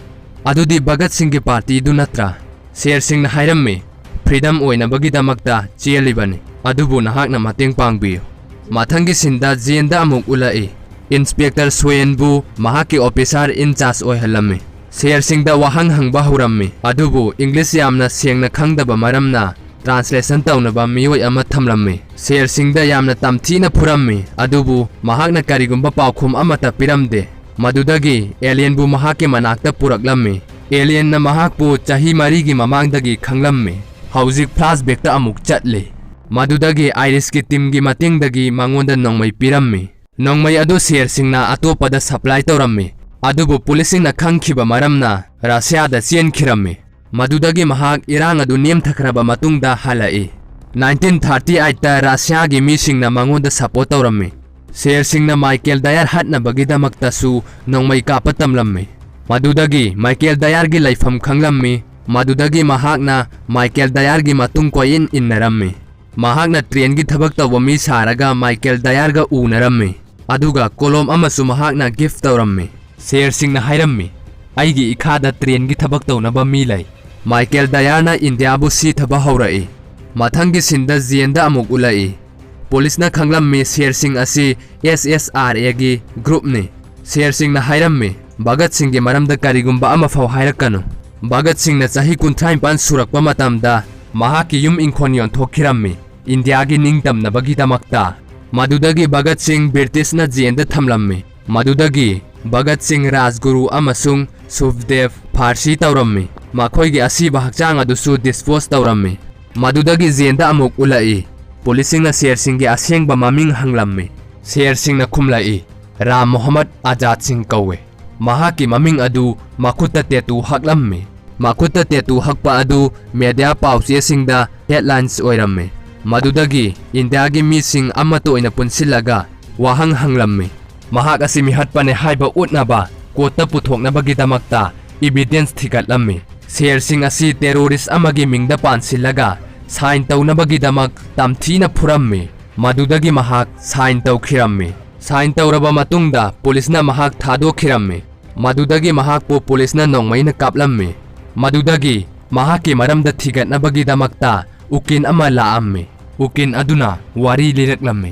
"ꯑꯗꯨꯗꯤ ꯚꯒꯠ ꯁꯤꯡꯒꯤ ꯄꯥꯔꯇꯤꯗꯨ ꯅꯠꯇ꯭ꯔꯥ?" ꯁꯦꯔ ꯁꯤꯡꯅ ꯍꯥꯏꯔꯝꯃꯤ, "ꯐ꯭ꯔꯤꯗꯝ ꯑꯣꯏꯅꯕꯒꯤꯗꯃꯛꯇ ꯆꯦꯜꯂꯤꯕꯅꯤ, ꯑꯗꯨꯕꯨ ꯅꯍꯥꯛꯅ ꯃꯇꯦꯡ ꯄꯥꯡꯕꯤꯌꯨ"꯫ ꯃꯊꯪꯒꯤ ꯁꯤꯟꯗ ꯖꯦꯟꯗ ꯑꯃꯨꯛ ꯎꯠꯂꯛꯏ꯫ ꯏꯟꯁꯄꯦꯛꯇꯔ ꯁꯣꯌꯦꯟꯕꯨ ꯃꯍꯥꯛꯀꯤ ꯑꯣꯐꯤꯁꯥꯔ ꯏꯟꯆꯥꯔꯖ ꯑꯣꯏꯍꯜꯂꯝꯃꯤ꯫ ꯁꯦꯔ ꯁꯤꯡꯗ ꯋꯥꯍꯪ ꯍꯪꯕ ꯍꯧꯔꯝꯃꯤ, ꯑꯗꯨꯕꯨ ꯏꯪꯂꯤꯁ ꯌꯥꯝꯅ ꯁꯦꯡꯅ ꯈꯪꯗꯕ ꯃꯔꯝꯅ ꯇ꯭ꯔꯥꯟꯁꯂꯦꯁꯟ ꯇꯧꯅꯕ ꯃꯤꯑꯣꯏ ꯑꯃ ꯊꯝꯂꯝꯃꯤ꯫ ꯁꯦꯔ ꯁꯤꯡꯗ ꯌꯥꯝꯅ ꯇꯝꯊꯤꯅ ꯐꯨꯔꯝꯃꯤ, ꯑꯗꯨꯕꯨ ꯃꯍꯥꯛꯅ ꯀꯔꯤꯒꯨꯝꯕ ꯄꯥꯎꯈꯨꯝ ꯑꯃꯠꯇ ꯄꯤꯔꯝꯗꯦ꯫ ꯃꯗꯨꯗꯒꯤ ꯑꯦꯂꯤꯌꯟꯕꯨ ꯃꯍꯥꯛꯀꯤ ꯃꯅꯥꯛꯇ ꯄꯨꯔꯛꯂꯝꯃꯤ꯫ ꯑꯦꯂꯤꯌꯟꯅ ꯃꯍꯥꯛꯄꯨ ꯆꯍꯤ ꯃꯔꯤꯒꯤ ꯃꯃꯥꯡꯗꯒꯤ ꯈꯪꯂꯝꯃꯤ꯫ ꯍꯧꯖꯤꯛ ꯐ꯭ꯂꯥꯁꯕꯦꯛꯇ ꯑꯃꯨꯛ ꯆꯠꯂꯤ꯫ ꯃꯗꯨꯗꯒꯤ ꯑꯥꯏꯔꯤꯁꯀꯤ ꯇꯤꯝꯒꯤ ꯃꯇꯦꯡꯗꯒꯤ ꯃꯉꯣꯟꯗ ꯅꯣꯡꯃꯩ ꯄꯤꯔꯝꯃꯤ꯫ ꯅꯣꯡꯃꯩ ꯑꯗꯨ ꯁꯦꯔ ꯁꯤꯡꯅ ꯑꯇꯣꯞꯄꯗ ꯁꯄ꯭ꯂꯥꯏ ꯇꯧꯔꯝꯃꯤ, ꯑꯗꯨꯕꯨ ꯄꯨꯂꯤꯁꯁꯤꯡꯅ ꯈꯪꯈꯤꯕ ꯃꯔꯝꯅ ꯔꯁꯤꯌꯥꯗ ꯆꯦꯟꯈꯤꯔꯝꯃꯤ꯫ ꯃꯗꯨꯗꯒꯤ ꯃꯍꯥꯛ ꯏꯔꯥꯡ ꯑꯗꯨ ꯅꯦꯝꯊꯈ꯭ꯔꯕ ꯃꯇꯨꯡꯗ ꯍꯜꯂꯛꯏ꯫ ꯅꯥꯏꯟꯇꯤꯟ ꯊꯥꯔꯇꯤ ꯑꯩꯠꯇ ꯔꯁꯤꯌꯥꯒꯤ ꯃꯤꯁꯤꯡꯅ ꯃꯉꯣꯟꯗ ꯁꯄꯣꯔꯠ ꯇꯧꯔꯝꯃꯤ꯫ ꯁꯦꯔ ꯁꯤꯡꯅ ꯃꯥꯏꯀꯦꯜ ꯗꯌꯥꯔ ꯍꯥꯠꯅꯕꯒꯤꯗꯃꯛꯇꯁꯨ ꯅꯣꯡꯃꯩ ꯀꯥꯞꯄ ꯇꯝꯂꯝꯃꯤ꯫ ꯃꯗꯨꯗꯒꯤ ꯃꯥꯏꯀꯦꯜ ꯗꯌꯥꯔꯒꯤ ꯂꯩꯐꯝ ꯈꯪꯂꯝꯃꯤ꯫ ꯃꯗꯨꯗꯒꯤ ꯃꯍꯥꯛꯅ ꯃꯥꯏꯀꯦꯜ ꯗꯌꯥꯔꯒꯤ ꯃꯇꯨꯡ ꯀꯣꯏꯏꯟ ꯏꯟꯅꯔꯝꯃꯤ꯫ ꯃꯍꯥꯛꯅ ꯇ꯭ꯔꯦꯟꯒꯤ ꯊꯕꯛ ꯇꯧꯕ ꯃꯤ ꯁꯥꯔꯒ ꯃꯥꯏꯀꯦꯜ ꯗꯌꯥꯔꯒ ꯎꯅꯔꯝꯃꯤ, ꯑꯗꯨꯒ ꯀꯣꯂꯣꯝ ꯑꯃꯁꯨ ꯃꯍꯥꯛꯅ ꯒꯤꯐ ꯇꯧꯔꯝꯃꯤ꯫ ꯁꯦꯔ ꯁꯤꯡꯅ ꯍꯥꯏꯔꯝꯃꯤ, "ꯑꯩꯒꯤ ꯏꯈꯥꯗ ꯇ꯭ꯔꯦꯟꯒꯤ ꯊꯕꯛ ꯇꯧꯅꯕ ꯃꯤ ꯂꯩ꯫" ꯃꯥꯏꯀꯦꯜ ꯗꯌꯥꯔꯅ ꯏꯟꯗꯤꯌꯥꯕꯨ ꯁꯤꯊꯕ ꯍꯧꯔꯛꯏ꯫ ꯃꯊꯪꯒꯤ ꯁꯤꯟꯗ ꯖꯦꯟꯗ ꯑꯃꯨꯛ ꯎꯠꯂꯛꯏ꯫ ꯄꯨꯂꯤꯁꯅ ꯈꯪꯂꯝꯃꯤ ꯁꯦꯔ ꯁꯤꯡ ꯑꯁꯤ ꯑꯦꯁ ꯑꯦꯁ ꯑꯥꯔ ꯑꯦꯒꯤ ꯒ꯭ꯔꯨꯞꯅꯤ꯫ ꯁꯦꯔ ꯁꯤꯡꯅ ꯍꯥꯏꯔꯝꯃꯤ, "ꯚꯒꯠ ꯁꯤꯡꯒꯤ ꯃꯔꯝꯗ ꯀꯔꯤꯒꯨꯝꯕ ꯑꯃꯐꯥꯎ ꯍꯥꯏꯔꯛꯀꯅꯨ꯫" ꯚꯒꯠ ꯁꯤꯡꯅ ꯆꯍꯤ ꯀꯨꯟꯊ꯭ꯔꯥ ꯅꯤꯄꯥꯟ ꯁꯨꯔꯛꯄ ꯃꯇꯝꯗ ꯃꯍꯥꯛꯀꯤ ꯌꯨꯝ ꯏꯪꯈꯣꯜ ꯌꯣꯟꯊꯣꯛꯈꯤꯔꯝꯃꯤ, ꯏꯟꯗꯤꯌꯥꯒꯤ ꯅꯤꯡꯇꯝꯅꯕꯒꯤꯗꯃꯛꯇ꯫ ꯃꯗꯨꯗꯒꯤ ꯚꯒꯠ ꯁꯤꯡ ꯕ꯭ꯔꯤꯇꯤꯁꯅ ꯖꯦꯟꯗ ꯊꯝꯂꯝꯃꯤ꯫ ꯃꯗꯨꯗꯒꯤ ꯚꯒꯠ ꯁꯤꯡ, ꯔꯥꯖꯒꯨꯔꯨ ꯑꯃꯁꯨꯡ ꯁꯨꯈꯗꯦꯕ ꯐꯥꯔꯁꯤ ꯇꯧꯔꯝꯃꯤ꯫ ꯃꯈꯣꯏꯒꯤ ꯑꯁꯤꯕ ꯍꯛꯆꯥꯡ ꯑꯗꯨꯁꯨ ꯗꯤꯁꯄꯣꯖ ꯇꯧꯔꯝꯃꯤ꯫ ꯃꯗꯨꯗꯒꯤ ꯖꯦꯟꯗ ꯑꯃꯨꯛ ꯎꯠꯂꯛꯏ꯫ ꯄꯨꯂꯤꯁꯁꯤꯡꯅ ꯁꯦꯔ ꯁꯤꯡꯒꯤ ꯑꯁꯦꯡꯕ ꯃꯃꯤꯡ ꯍꯪꯂꯝꯃꯤ꯫ ꯁꯦꯔ ꯁꯤꯡꯅ ꯈꯨꯝꯂꯛꯏ, "ꯔꯥꯝ ꯃꯣꯍꯝꯃꯗ ꯑꯖꯥꯗ ꯁꯤꯡ ꯀꯧꯋꯦ꯫" ꯃꯍꯥꯛꯀꯤ ꯃꯃꯤꯡ ꯑꯗꯨ ꯃꯈꯨꯠꯇ ꯇꯦꯇꯨ ꯍꯛꯂꯝꯃꯤ꯫ ꯃꯈꯨꯠꯇ ꯇꯦꯇꯨ ꯍꯛꯄ ꯑꯗꯨ ꯃꯦꯗꯤꯌꯥ ꯄꯥꯎꯆꯦꯁꯤꯡꯗ ꯍꯦꯗꯂꯥꯏꯟꯁ ꯑꯣꯏꯔꯝꯃꯤ꯫ ꯃꯗꯨꯗꯒꯤ ꯏꯟꯗꯤꯌꯥꯒꯤ ꯃꯤꯁꯤꯡ ꯑꯃꯠꯇ ꯑꯣꯏꯅ ꯄꯨꯟꯁꯤꯜꯂꯒ ꯋꯥꯍꯪ ꯍꯪꯂꯝꯃꯤ꯫ ꯃꯍꯥꯛ ꯑꯁꯤ ꯃꯤꯍꯠꯄꯅꯦ ꯍꯥꯏꯕ ꯎꯠꯅꯕ ꯀꯣꯔꯠꯇ ꯄꯨꯊꯣꯛꯅꯕꯒꯤꯗꯃꯛꯇ ꯏꯚꯤꯗꯦꯟꯁ ꯊꯤꯒꯠꯂꯝꯃꯤ꯫ ꯁꯦꯔ ꯁꯤꯡ ꯑꯁꯤ ꯇꯦꯔꯣꯔꯤꯁ ꯑꯃꯒꯤ ꯃꯤꯡꯗ ꯄꯥꯟꯁꯤꯜꯂꯒ ꯁꯥꯏꯟ ꯇꯧꯅꯕꯒꯤꯗꯃꯛ ꯇꯝꯊꯤꯅ ꯐꯨꯔꯝꯃꯤ꯫ ꯃꯗꯨꯗꯒꯤ ꯃꯍꯥꯛ ꯁꯥꯏꯟ ꯇꯧꯈꯤꯔꯝꯃꯤ꯫ ꯁꯥꯏꯟ ꯇꯧꯔꯕ ꯃꯇꯨꯡꯗ ꯄꯨꯂꯤꯁꯅ ꯃꯍꯥꯛ ꯊꯥꯗꯣꯛꯈꯤꯔꯝꯃꯤ꯫ ꯃꯗꯨꯗꯒꯤ ꯃꯍꯥꯛꯄꯨ ꯄꯨꯂꯤꯁꯅ ꯅꯣꯡꯃꯩꯅ ꯀꯥꯞꯂꯝꯃꯤ꯫ ꯃꯗꯨꯗꯒꯤ ꯃꯍꯥꯛꯀꯤ ꯃꯔꯝꯗ ꯊꯤꯒꯠꯅꯕꯒꯤꯗꯃꯛꯇ ꯎꯀꯤꯜ ꯑꯃ ꯂꯥꯛꯑꯝꯃꯤ꯫ ꯎꯀꯤꯜ ꯑꯗꯨꯅ ꯋꯥꯔꯤ ꯂꯤꯔꯛꯂꯝꯃꯤ꯫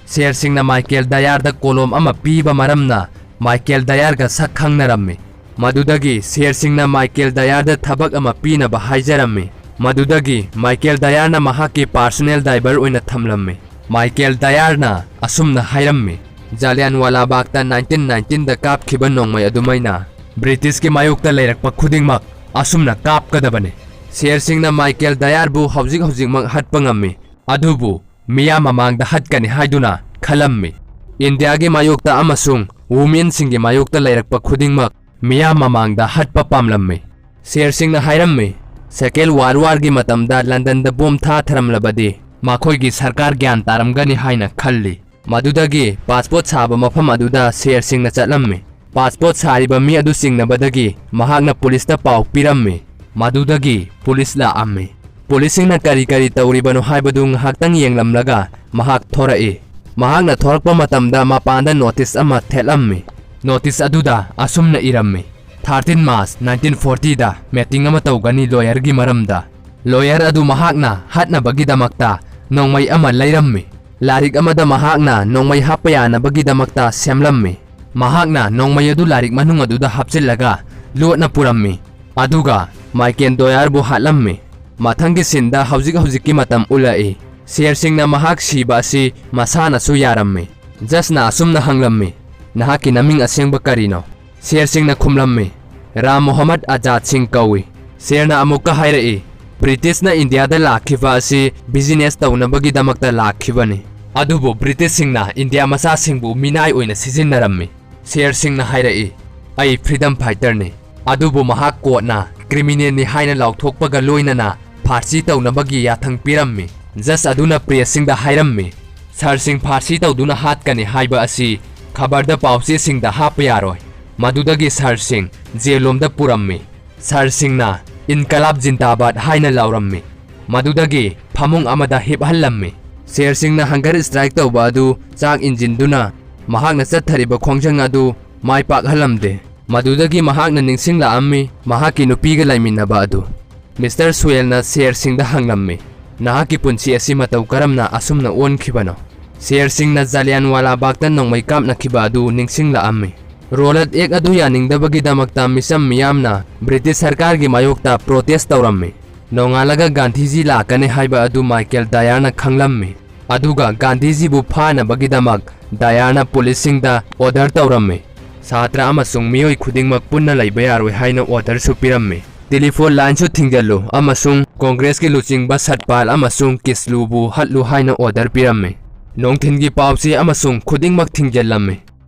ꯁꯦꯔ ꯁꯤꯡꯅ ꯃꯥꯏꯀꯦꯜ ꯗꯌꯥꯔꯗ ꯀꯣꯂꯣꯝ ꯑꯃ ꯄꯤꯕ ꯃꯔꯝꯅ ꯃꯥꯏꯀꯦꯜ ꯗꯌꯥꯔꯒ ꯁꯛ ꯈꯪꯅꯔꯝꯃꯤ꯫ ꯃꯗꯨꯗꯒꯤ ꯁꯦꯔ ꯁꯤꯡꯅ ꯃꯥꯏꯀꯦꯜ ꯗꯌꯥꯔꯗ ꯊꯕꯛ ꯑꯃ ꯄꯤꯅꯕ ꯍꯥꯏꯖꯔꯝꯃꯤ꯫ ꯃꯗꯨꯗꯒꯤ ꯃꯥꯏꯀꯦꯜ ꯗꯌꯥꯔꯅ ꯃꯍꯥꯛꯀꯤ ꯄꯥꯔꯁꯣꯅꯦꯜ ꯗ꯭ꯔꯥꯏꯚꯔ ꯑꯣꯏꯅ ꯊꯝꯂꯝꯃꯤ꯫ ꯃꯥꯏꯀꯦꯜ ꯗꯌꯥꯔꯅ ꯑꯁꯨꯝꯅ ꯍꯥꯏꯔꯝꯃꯤ, "ꯖꯥꯂꯤꯌꯥꯟꯋꯥꯂꯥ ꯕꯥꯒꯇ ꯅꯥꯏꯟꯇꯤꯟ ꯅꯥꯏꯟꯇꯤꯟꯗ ꯀꯥꯞꯈꯤꯕ ꯅꯣꯡꯃꯩ ꯑꯗꯨꯃꯥꯏꯅ ꯕ꯭ꯔꯤꯇꯤꯁꯀꯤ ꯃꯥꯌꯣꯛꯇ ꯂꯩꯔꯛꯄ ꯈꯨꯗꯤꯡꯃꯛ ꯑꯁꯨꯝꯅ ꯀꯥꯞꯀꯗꯕꯅꯤ꯫" ꯁꯦꯔ ꯁꯤꯡꯅ ꯃꯥꯏꯀꯦꯜ ꯗꯌꯥꯔꯕꯨ ꯍꯧꯖꯤꯛ ꯍꯧꯖꯤꯛꯃꯛ ꯍꯠꯄ ꯉꯝꯃꯤ, ꯑꯗꯨꯕꯨ ꯃꯤꯌꯥꯝ ꯃꯃꯥꯡꯗ ꯍꯠꯀꯅꯤ ꯍꯥꯏꯗꯨꯅ ꯈꯜꯂꯝꯃꯤ꯫ ꯏꯟꯗꯤꯌꯥꯒꯤ ꯃꯥꯌꯣꯛꯇ ꯑꯃꯁꯨꯡ ꯋꯨꯃꯦꯟꯁꯤꯡꯒꯤ ꯃꯥꯌꯣꯛꯇ ꯂꯩꯔꯛꯄ ꯈꯨꯗꯤꯡꯃꯛ ꯃꯤꯌꯥꯝ ꯃꯃꯥꯡꯗ ꯍꯠꯄ ꯄꯥꯝꯂꯝꯃꯤ꯫ ꯁꯦꯔ ꯁꯤꯡꯅ ꯍꯥꯏꯔꯝꯃꯤ, Second World War ꯒꯤ ꯃꯇꯝꯗ ꯂꯟꯗꯟꯗ ꯕꯣꯝ ꯊꯥꯊꯔꯝꯂꯕꯗꯤ ꯃꯈꯣꯏꯒꯤ ꯁꯔꯀꯥꯔ ꯒ꯭ꯌꯥꯟ ꯇꯥꯔꯝꯒꯅꯤ ꯍꯥꯏꯅ ꯈꯜꯂꯤ꯫ ꯃꯗꯨꯗꯒꯤ ꯄꯥꯁꯄꯣꯔꯠ ꯁꯥꯕ ꯃꯐꯝ ꯑꯗꯨꯗ ꯁꯦꯔ ꯁꯤꯡꯅ ꯆꯠꯂꯝꯃꯤ꯫ ꯄꯥꯁꯄꯣꯔꯠ ꯁꯥꯔꯤꯕ ꯃꯤ ꯑꯗꯨ ꯆꯤꯡꯅꯕꯗꯒꯤ ꯃꯍꯥꯛꯅ ꯄꯨꯂꯤꯁꯇ ꯄꯥꯎ ꯄꯤꯔꯝꯃꯤ꯫ ꯃꯗꯨꯗꯒꯤ ꯄꯨꯂꯤꯁ ꯂꯥꯛꯑꯝꯃꯤ꯫ ꯄꯨꯂꯤꯁꯁꯤꯡꯅ ꯀꯔꯤ ꯀꯔꯤ ꯇꯧꯔꯤꯕꯅꯣ ꯍꯥꯏꯕꯗꯨ ꯉꯥꯏꯍꯥꯛꯇꯪ ꯌꯦꯡꯂꯝꯂꯒ ꯃꯍꯥꯛ ꯊꯣꯔꯛꯏ꯫ ꯃꯍꯥꯛꯅ ꯊꯣꯔꯛꯄ ꯃꯇꯝꯗ ꯃꯄꯥꯟꯗ ꯅꯣꯇꯤꯁ ꯑꯃ ꯊꯦꯠꯂꯝꯃꯤ꯫ ꯅꯣꯇꯤꯁ ꯑꯗꯨꯗ ꯑꯁꯨꯝꯅ ꯏꯔꯝꯃꯤ, "Thirteen March nineteen forty ꯗ meeting ꯑꯃ ꯇꯧꯒꯅꯤ ꯂꯣꯌꯔꯒꯤ ꯃꯔꯝꯗ"꯫ ꯂꯣꯌꯔ ꯑꯗꯨ ꯃꯍꯥꯛꯅ ꯍꯥꯠꯅꯕꯒꯤꯗꯃꯛꯇ ꯅꯣꯡꯃꯩ ꯑꯃ ꯂꯩꯔꯝꯃꯤ꯫ ꯂꯥꯏꯔꯤꯛ ꯑꯃꯗ ꯃꯍꯥꯛꯅ ꯅꯣꯡꯃꯩ ꯍꯥꯞꯄ ꯌꯥꯅꯕꯒꯤꯗꯃꯛꯇ ꯁꯦꯝꯂꯝꯃꯤ꯫ ꯃꯍꯥꯛꯅ ꯅꯣꯡꯃꯩ ꯑꯗꯨ ꯂꯥꯏꯔꯤꯛ ꯃꯅꯨꯡ ꯑꯗꯨꯗ ꯍꯥꯞꯆꯤꯜꯂꯒ ꯂꯣꯠꯅ ꯄꯨꯔꯝꯃꯤ꯫ ꯑꯗꯨꯒ ꯃꯥꯏꯀꯦꯜ ꯗꯣꯌꯥꯔꯕꯨ ꯍꯥꯠꯂꯝꯃꯤ꯫ ꯃꯊꯪꯒꯤ ꯁꯤꯟꯗ ꯍꯧꯖꯤꯛ ꯍꯧꯖꯤꯛꯀꯤ ꯃꯇꯝ ꯎꯠꯂꯛꯏ꯫ ꯁꯦꯔ ꯁꯤꯡꯅ ꯃꯍꯥꯛ ꯁꯤꯕ ꯑꯁꯤ ꯃꯁꯥꯅꯁꯨ ꯌꯥꯔꯝꯃꯤ꯫ ꯖꯖꯅ ꯑꯁꯨꯝꯅ ꯍꯪꯂꯝꯃꯤ, "ꯅꯍꯥꯛꯀꯤ ꯅꯃꯤꯡ ꯑꯁꯦꯡꯕ ꯀꯔꯤꯅꯣ?" ꯁꯦꯔ ꯁꯤꯡꯅ ꯈꯨꯝꯂꯝꯃꯤ, "ꯔꯥꯝ ꯃꯣꯍꯝꯃꯗ ꯑꯖꯥꯗ ꯁꯤꯡ ꯀꯧꯏ"꯫ ꯁꯦꯔꯅ ꯑꯃꯨꯛꯀ ꯍꯥꯏꯔꯛꯏ, "ꯕ꯭ꯔꯤꯇꯤꯁꯅ ꯏꯟꯗꯤꯌꯥꯗ ꯂꯥꯛꯈꯤꯕ ꯑꯁꯤ ꯕꯤꯖꯤꯅꯦꯁ ꯇꯧꯅꯕꯒꯤꯗꯃꯛꯇ ꯂꯥꯛꯈꯤꯕꯅꯤ꯫ ꯑꯗꯨꯕꯨ ꯕ꯭ꯔꯤꯇꯤꯁꯁꯤꯡꯅ ꯏꯟꯗꯤꯌꯥ ꯃꯆꯥꯁꯤꯡꯕꯨ ꯃꯤꯅꯥꯏ ꯑꯣꯏꯅ ꯁꯤꯖꯤꯟꯅꯔꯝꯃꯤ"꯫ ꯁꯦꯔ ꯁꯤꯡꯅ ꯍꯥꯏꯔꯛꯏ, "ꯑꯩ ꯐ꯭ꯔꯤꯗꯝ ꯐꯥꯏꯇꯔꯅꯤ"꯫ ꯑꯗꯨꯕꯨ ꯃꯍꯥꯛ ꯀꯣꯔꯠꯅ ꯀ꯭ꯔꯤꯃꯤꯅꯦꯜꯅꯤ ꯍꯥꯏꯅ ꯂꯥꯎꯊꯣꯛꯄꯒ ꯂꯣꯏꯅꯅ ꯐꯥꯔꯁꯤ ꯇꯧꯅꯕꯒꯤ ꯌꯥꯊꯪ ꯄꯤꯔꯝꯃꯤ꯫ ꯖꯖ ꯑꯗꯨꯅ ꯄ꯭ꯔꯦꯁꯁꯤꯡꯗ ꯍꯥꯏꯔꯝꯃꯤ, "ꯁꯔꯁꯤꯡ ꯐꯥꯔꯁꯤ ꯇꯧꯗꯨꯅ ꯍꯥꯠꯀꯅꯤ ꯍꯥꯏꯕ ꯑꯁꯤ ꯈꯕꯔꯗ ꯄꯥꯎꯆꯦꯁꯤꯡꯗ ꯍꯥꯞꯄ ꯌꯥꯔꯣꯏ"꯫ ꯃꯗꯨꯗꯒꯤ ꯁꯔꯁꯤꯡ ꯖꯦꯜꯂꯣꯝꯗ ꯄꯨꯔꯝꯃꯤ꯫ ꯁꯔꯁꯤꯡꯅ "ꯏꯟꯀꯂꯥꯕ ꯖꯤꯟꯗꯥꯕꯥꯗ" ꯍꯥꯏꯅ ꯂꯥꯎꯔꯝꯃꯤ꯫ ꯃꯗꯨꯗꯒꯤ ꯐꯃꯨꯡ ꯑꯃꯗ ꯍꯤꯞꯍꯜꯂꯝꯃꯤ꯫ ꯁꯦꯔ ꯁꯤꯡꯅ ꯍꯪꯒꯔ ꯁ꯭ꯇ꯭ꯔꯥꯏꯛ ꯇꯧꯕ ꯑꯗꯨ ꯆꯥꯛ ꯏꯟꯖꯤꯟꯗꯨꯅ ꯃꯍꯥꯛꯅ ꯆꯠꯊꯔꯤꯕ ꯈꯣꯡꯖꯪ ꯑꯗꯨ ꯃꯥꯏ ꯄꯥꯛꯍꯜꯂꯝꯗꯦ꯫ ꯃꯗꯨꯗꯒꯤ ꯃꯍꯥꯛꯅ ꯅꯤꯡꯁꯤꯡꯂꯛꯑꯝꯃꯤ ꯃꯍꯥꯛꯀꯤ ꯅꯨꯄꯤꯒ ꯂꯩꯃꯤꯟꯅꯕ ꯑꯗꯨ꯫ ꯃꯤꯁꯇꯔ ꯁꯨꯌꯦꯜꯅ ꯁꯦꯔ ꯁꯤꯡꯗ ꯍꯪꯂꯝꯃꯤ, "ꯅꯍꯥꯛꯀꯤ ꯄꯨꯟꯁꯤ ꯑꯁꯤ ꯃꯇꯧ ꯀꯔꯝꯅ ꯑꯁꯨꯝꯅ ꯑꯣꯟꯈꯤꯕꯅꯣ?" ꯁꯦꯔ ꯁꯤꯡꯅ ꯖꯥꯂꯤꯌꯥꯟꯋꯥꯂꯥ ꯕꯥꯒꯇ ꯅꯣꯡꯃꯩ ꯀꯥꯞꯅꯈꯤꯕ ꯑꯗꯨ ꯅꯤꯡꯁꯤꯡꯂꯛꯑꯝꯃꯤ꯫ ꯔꯣꯂꯠ ꯑꯦꯛ ꯑꯗꯨ ꯌꯥꯅꯤꯡꯗꯕꯒꯤꯗꯃꯛꯇ ꯃꯤꯆꯝ ꯃꯤꯌꯥꯝꯅ ꯕ꯭ꯔꯤꯇꯤꯁ ꯁꯔꯀꯥꯔꯒꯤ ꯃꯥꯌꯣꯛꯇ ꯄ꯭ꯔꯣꯇꯦꯁ ꯇꯧꯔꯝꯃꯤ꯫ ꯅꯣꯡꯉꯥꯜꯂꯒ ꯒꯥꯟꯙꯤꯖꯤ ꯂꯥꯛꯀꯅꯤ ꯍꯥꯏꯕ ꯑꯗꯨ ꯃꯥꯏꯀꯦꯜ ꯗꯥꯌꯔꯅ ꯈꯪꯂꯝꯃꯤ꯫ ꯑꯗꯨꯒ ꯒꯥꯟꯙꯤꯖꯤꯕꯨ ꯐꯥꯅꯕꯒꯤꯗꯃꯛ ꯗꯥꯌꯔꯅ ꯄꯨꯂꯤꯁꯁꯤꯡꯗ ꯑꯣꯔꯗꯔ ꯇꯧꯔꯝꯃꯤ꯫ ꯁꯥꯇ꯭ꯔ ꯑꯃꯁꯨꯡ ꯃꯤꯑꯣꯏ ꯈꯨꯗꯤꯡꯃꯛ ꯄꯨꯟꯅ ꯂꯩꯕ ꯌꯥꯔꯣꯏ ꯍꯥꯏꯅ ꯑꯣꯔꯗꯔꯁꯨ ꯄꯤꯔꯝꯃꯤ꯫ ꯇꯦꯂꯤꯐꯣꯟ ꯂꯥꯏꯟꯁꯨ ꯊꯤꯡꯖꯤꯜꯂꯨ ꯑꯃꯁꯨꯡ ꯀꯣꯡꯒ꯭ꯔꯦꯁꯀꯤ ꯂꯨꯆꯤꯡꯕ ꯁꯠꯄꯥꯜ ꯑꯃꯁꯨꯡ ꯀꯤꯁꯂꯨꯕꯨ ꯍꯠꯂꯨ ꯍꯥꯏꯅ ꯑꯣꯔꯗꯔ ꯄꯤꯔꯝꯃꯤ꯫ ꯅꯨꯡꯊꯤꯟꯒꯤ ꯄꯥꯎꯆꯦ ꯑꯃꯁꯨꯡ ꯈꯨꯗꯤꯡꯃꯛ ꯊꯤꯡꯖꯤꯜꯂꯝꯃꯤ꯫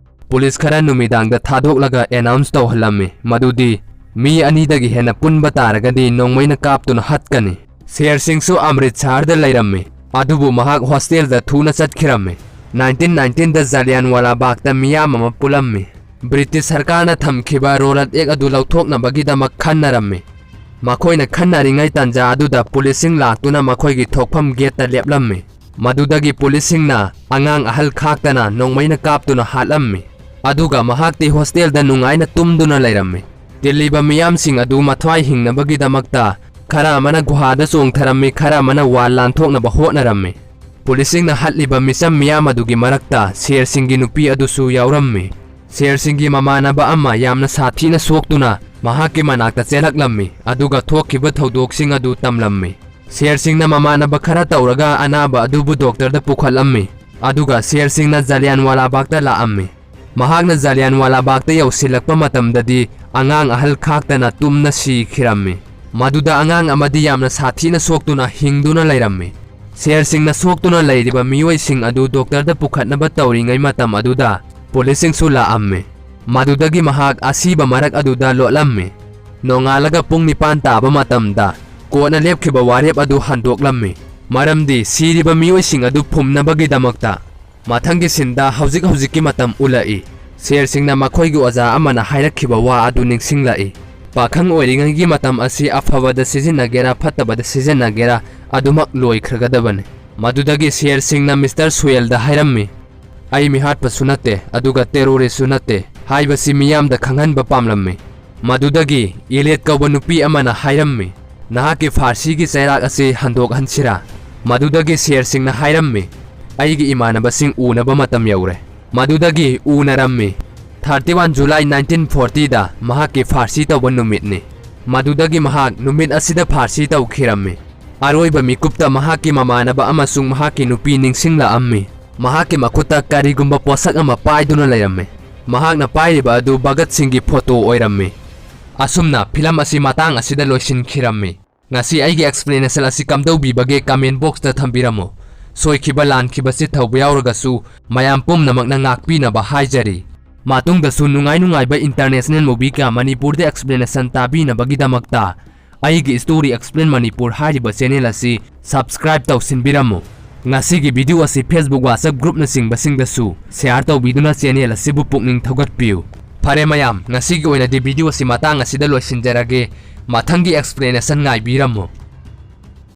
ꯄꯨꯂꯤꯁ ꯈꯔ ꯅꯨꯃꯤꯗꯥꯡꯗ ꯊꯥꯗꯣꯛꯂꯒ ꯑꯦꯅꯥꯎꯟꯁ ꯇꯧꯍꯜꯂꯝꯃꯤ ꯃꯗꯨꯗꯤ ꯃꯤ ꯑꯅꯤꯗꯒꯤ ꯍꯦꯟꯅ ꯄꯨꯟꯕ ꯇꯥꯔꯒꯗꯤ ꯅꯣꯡꯃꯩꯅ ꯀꯥꯞꯇꯨꯅ ꯍꯥꯠꯀꯅꯤ꯫ ꯁꯦꯔ ꯁꯤꯡꯁꯨ ꯑꯃ꯭ꯔꯤꯠꯁꯔꯗ ꯂꯩꯔꯝꯃꯤ, ꯑꯗꯨꯕꯨ ꯃꯍꯥꯛ ꯍꯣꯁꯇꯦꯜꯗ ꯊꯨꯅ ꯆꯠꯈꯤꯔꯝꯃꯤ꯫ ꯅꯥꯏꯟꯇꯤꯟ ꯅꯥꯏꯟꯇꯤꯟꯗ ꯖꯥꯂꯤꯌꯥꯟꯋꯥꯂꯥ ꯕꯥꯒꯇ ꯃꯤꯌꯥꯝ ꯑꯃ ꯄꯨꯜꯂꯝꯃꯤ꯫ ꯕ꯭ꯔꯤꯇꯤꯁ ꯁꯔꯀꯥꯔꯅ ꯊꯝꯈꯤꯕ ꯔꯣꯂꯠ ꯑꯦꯛ ꯑꯗꯨ ꯂꯧꯊꯣꯛꯅꯕꯒꯤꯗꯃꯛ ꯈꯟꯅꯔꯝꯃꯤ꯫ ꯃꯈꯣꯏꯅ ꯈꯟꯅꯔꯤꯉꯩ ꯇꯥꯟꯖꯥ ꯑꯗꯨꯗ ꯄꯨꯂꯤꯁꯁꯤꯡ ꯂꯥꯛꯇꯨꯅ ꯃꯈꯣꯏꯒꯤ ꯊꯣꯛꯐꯝ ꯒꯦꯠꯇ ꯂꯦꯞꯂꯝꯃꯤ꯫ ꯃꯗꯨꯗꯒꯤ ꯄꯨꯂꯤꯁꯁꯤꯡꯅ ꯑꯉꯥꯡ ꯑꯍꯜ ꯈꯥꯛꯇꯅ ꯅꯣꯡꯃꯩꯅ ꯀꯥꯞꯇꯨꯅ ꯍꯥꯠꯂꯝꯃꯤ꯫ ꯑꯗꯨꯒ ꯃꯍꯥꯛꯇꯤ ꯍꯣꯁꯇꯦꯜꯗ ꯅꯨꯡꯉꯥꯏꯅ ꯇꯨꯝꯗꯨꯅ ꯂꯩꯔꯝꯃꯤ꯫ ꯇꯤꯜꯂꯤꯕ ꯃꯤꯌꯥꯝꯁꯤꯡ ꯑꯗꯨ ꯃꯊ꯭ꯋꯥꯏ ꯍꯤꯡꯅꯕꯒꯤꯗꯃꯛꯇ ꯈꯔ ꯑꯃꯅ ꯒꯨꯍꯥꯗ ꯆꯣꯡꯊꯔꯝꯃꯤ, ꯈꯔ ꯑꯃꯅ ꯋꯥꯜ ꯂꯥꯟꯊꯣꯛꯅꯕ ꯍꯣꯠꯅꯔꯝꯃꯤ꯫ ꯄꯨꯂꯤꯁꯁꯤꯡꯅ ꯍꯥꯠꯂꯤꯕ ꯃꯤꯆꯝ ꯃꯤꯌꯥꯝ ꯑꯗꯨꯒꯤ ꯃꯔꯛꯇ ꯁꯦꯔ ꯁꯤꯡꯒꯤ ꯅꯨꯄꯤ ꯑꯗꯨꯁꯨ ꯌꯥꯎꯔꯝꯃꯤ꯫ ꯁꯦꯔ ꯁꯤꯡꯒꯤ ꯃꯃꯥꯟꯅꯕ ꯑꯃ ꯌꯥꯝꯅ ꯁꯥꯊꯤꯅ ꯁꯣꯛꯇꯨꯅ ꯃꯍꯥꯛꯀꯤ ꯃꯅꯥꯛꯇ ꯆꯦꯜꯂꯛꯂꯝꯃꯤ, ꯑꯗꯨꯒ ꯊꯣꯛꯈꯤꯕ ꯊꯧꯗꯣꯛꯁꯤꯡ ꯑꯗꯨ ꯇꯝꯂꯝꯃꯤ꯫ ꯁꯦꯔ ꯁꯤꯡꯅ ꯃꯃꯥꯟꯅꯕ ꯈꯔ ꯇꯧꯔꯒ ꯑꯅꯥꯕ ꯑꯗꯨꯕꯨ ꯗꯣꯛꯇꯔꯗ ꯄꯨꯈꯠꯂꯝꯃꯤ, ꯑꯗꯨꯒ ꯁꯦꯔ ꯁꯤꯡꯅ ꯖꯥꯂꯤꯌꯥꯟꯋꯥꯂꯥ ꯕꯥꯒꯇ ꯂꯥꯛꯑꯝꯃꯤ꯫ ꯃꯍꯥꯛꯅ ꯖꯥꯂꯤꯌꯥꯟꯋꯥꯂꯥ ꯕꯥꯒꯇ ꯌꯧꯁꯤꯜꯂꯛꯄ ꯃꯇꯝꯗꯗꯤ ꯑꯉꯥꯡ ꯑꯍꯜ ꯈꯥꯛꯇꯅ ꯇꯨꯝꯅ ꯁꯤꯈꯤꯔꯝꯃꯤ꯫ ꯃꯗꯨꯗ ꯑꯉꯥꯡ ꯑꯃꯗꯤ ꯌꯥꯝꯅ ꯁꯥꯊꯤꯅ ꯁꯣꯛꯇꯨꯅ ꯍꯤꯡꯗꯨꯅ ꯂꯩꯔꯝꯃꯤ꯫ ꯁꯦꯔ ꯁꯤꯡꯅ ꯁꯣꯛꯇꯨꯅ ꯂꯩꯔꯤꯕ ꯃꯤꯑꯣꯏꯁꯤꯡ ꯑꯗꯨ ꯗꯣꯛꯇꯔꯗ ꯄꯨꯈꯠꯅꯕ ꯇꯧꯔꯤꯉꯩ ꯃꯇꯝ ꯑꯗꯨꯗ ꯄꯨꯂꯤꯁꯁꯤꯡꯁꯨ ꯂꯥꯛꯑꯝꯃꯤ꯫ ꯃꯗꯨꯗꯒꯤ ꯃꯍꯥꯛ ꯑꯁꯤꯕ ꯃꯔꯛ ꯑꯗꯨꯗ ꯂꯣꯠꯂꯝꯃꯤ꯫ ꯅꯣꯡꯉꯥꯜꯂꯒ ꯄꯨꯡ ꯅꯤꯄꯥꯟ ꯇꯥꯕ ꯃꯇꯝꯗ ꯀꯣꯔꯠꯅ ꯂꯦꯞꯈꯤꯕ ꯋꯥꯔꯦꯞ ꯑꯗꯨ ꯍꯟꯗꯣꯛꯂꯝꯃꯤ, ꯃꯔꯝꯗꯤ ꯁꯤꯔꯤꯕ ꯃꯤꯑꯣꯏꯁꯤꯡ ꯑꯗꯨ ꯐꯨꯝꯅꯕꯒꯤꯗꯃꯛꯇ꯫ ꯃꯊꯪꯒꯤ ꯁꯤꯟꯗ ꯍꯧꯖꯤꯛ ꯍꯧꯖꯤꯛꯀꯤ ꯃꯇꯝ ꯎꯠꯂꯛꯏ꯫ ꯁꯦꯔ ꯁꯤꯡꯅ ꯃꯈꯣꯏꯒꯤ ꯑꯣꯖꯥ ꯑꯃꯅ ꯍꯥꯏꯔꯛꯈꯤꯕ ꯋꯥ ꯑꯗꯨ ꯅꯤꯡꯁꯤꯡꯂꯛꯏ꯫ ꯄꯥꯈꯪ ꯑꯣꯏꯔꯤꯉꯩꯒꯤ ꯃꯇꯝ ꯑꯁꯤ ꯑꯐꯕꯗ ꯁꯤꯖꯤꯟꯅꯒꯦꯔꯥ ꯐꯠꯇꯕꯗ ꯁꯤꯖꯤꯟꯅꯒꯦꯔꯥ ꯑꯗꯨꯃꯛ ꯂꯣꯏꯈ꯭ꯔꯒꯗꯕꯅꯤ꯫ ꯃꯗꯨꯗꯒꯤ ꯁꯦꯔ ꯁꯤꯡꯅ ꯃꯤꯁꯇꯔ ꯁꯨꯌꯦꯜꯗ ꯍꯥꯏꯔꯝꯃꯤ, "ꯑꯩ ꯃꯤꯍꯥꯠꯄꯁꯨ ꯅꯠꯇꯦ, ꯑꯗꯨꯒ ꯇꯦꯔꯣꯔꯤꯁꯁꯨ ꯅꯠꯇꯦ" ꯍꯥꯏꯕꯁꯤ ꯃꯤꯌꯥꯝꯗ ꯈꯪꯍꯟꯕ ꯄꯥꯝꯂꯝꯃꯤ꯫ ꯃꯗꯨꯗꯒꯤ ꯏꯂꯦꯠ ꯀꯧꯕ ꯅꯨꯄꯤ ꯑꯃꯅ ꯍꯥꯏꯔꯝꯃꯤ, "ꯅꯍꯥꯛꯀꯤ ꯐꯥꯔꯁꯤꯒꯤ ꯆꯩꯔꯥꯛ ꯑꯁꯤ ꯍꯟꯗꯣꯛꯍꯟꯁꯤꯔꯥ?" ꯃꯗꯨꯗꯒꯤ ꯁꯦꯔ ꯁꯤꯡꯅ ꯍꯥꯏꯔꯝꯃꯤ, "ꯑꯩꯒꯤ ꯏꯃꯥꯟꯅꯕꯁꯤꯡ ꯎꯅꯕ ꯃꯇꯝ ꯌꯧꯔꯦ"꯫ ꯃꯗꯨꯗꯒꯤ ꯎꯅꯔꯝꯃꯤ꯫ Thirty one July nineteen forty ꯗ ꯃꯍꯥꯛꯀꯤ ꯐꯥꯔꯁꯤ ꯇꯧꯕ ꯅꯨꯃꯤꯠꯅꯤ꯫ ꯃꯗꯨꯗꯒꯤ ꯃꯍꯥꯛ ꯅꯨꯃꯤꯠ ꯑꯁꯤꯗ ꯐꯥꯔꯁꯤ ꯇꯧꯈꯤꯔꯝꯃꯤ꯫ ꯑꯔꯣꯏꯕ ꯃꯤꯀꯨꯞꯇ ꯃꯍꯥꯛꯀꯤ ꯃꯃꯥꯟꯅꯕ ꯑꯃꯁꯨꯡ ꯃꯍꯥꯛꯀꯤ ꯅꯨꯄꯤ ꯅꯤꯡꯁꯤꯡꯂꯛꯑꯝꯃꯤ꯫ ꯃꯍꯥꯛꯀꯤ ꯃꯈꯨꯠꯇ ꯀꯔꯤꯒꯨꯝꯕ ꯄꯣꯠꯁꯛ ꯑꯃ ꯄꯥꯏꯗꯨꯅ ꯂꯩꯔꯝꯃꯤ꯫ ꯃꯍꯥꯛꯅ ꯄꯥꯏꯔꯤꯕ ꯑꯗꯨ ꯚꯒꯠ ꯁꯤꯡꯒꯤ ꯐꯣꯇꯣ ꯑꯣꯏꯔꯝꯃꯤ꯫ ꯑꯁꯨꯝꯅ ꯐꯤꯂꯝ ꯑꯁꯤ ꯃꯇꯥꯡ ꯑꯁꯤꯗ ꯂꯣꯏꯁꯤꯟꯈꯤꯔꯝꯃꯤ꯫ ꯉꯁꯤ ꯑꯩꯒꯤ explanation ꯑꯁꯤ ꯀꯝꯗꯧꯕꯤꯕꯒꯦ comment box ꯇ ꯊꯝꯕꯤꯔꯝꯃꯨ꯫ ꯁꯣꯏꯈꯤꯕ ꯂꯥꯟꯈꯤꯕꯁꯤ ꯊꯧꯕ ꯌꯥꯎꯔꯒꯁꯨ ꯃꯌꯥꯝ ꯄꯨꯝꯅꯃꯛꯅ ꯉꯥꯛꯄꯤꯅꯕ ꯍꯥꯏꯖꯔꯤ꯫ ꯃꯇꯨꯡꯗꯁꯨ ꯅꯨꯡꯉꯥꯏ ꯅꯨꯡꯉꯥꯏꯕ international movie ꯀꯌꯥ ꯃꯅꯤꯄꯨꯔꯗ explanation ꯇꯥꯕꯤꯅꯕꯒꯤꯗꯃꯛꯇ ꯑꯩꯒꯤ Story Explain Manipur ꯍꯥꯏꯔꯤꯕ channel ꯑꯁꯤ subscribe ꯇꯧꯁꯤꯟꯕꯤꯔꯝꯃꯨ꯫ ꯉꯁꯤꯒꯤ video ꯑꯁꯤ Facebook, WhatsApp groupꯅꯆꯤꯡꯕꯁꯤꯡꯗꯁꯨ share ꯇꯧꯕꯤꯗꯨꯅ channel ꯑꯁꯤꯕꯨ ꯄꯨꯛꯅꯤꯡ ꯊꯧꯒꯠꯄꯤꯌꯨ꯫ ꯐꯔꯦ ꯃꯌꯥꯝ, ꯉꯁꯤꯒꯤ ꯑꯣꯏꯅꯗꯤ video ꯑꯁꯤ ꯃꯇꯥꯡ ꯑꯁꯤꯗ ꯂꯣꯏꯁꯤꯟꯖꯔꯒꯦ꯫ ꯃꯊꯪꯒꯤ explanation ꯉꯥꯏꯕꯤꯔꯝꯃꯨ꯫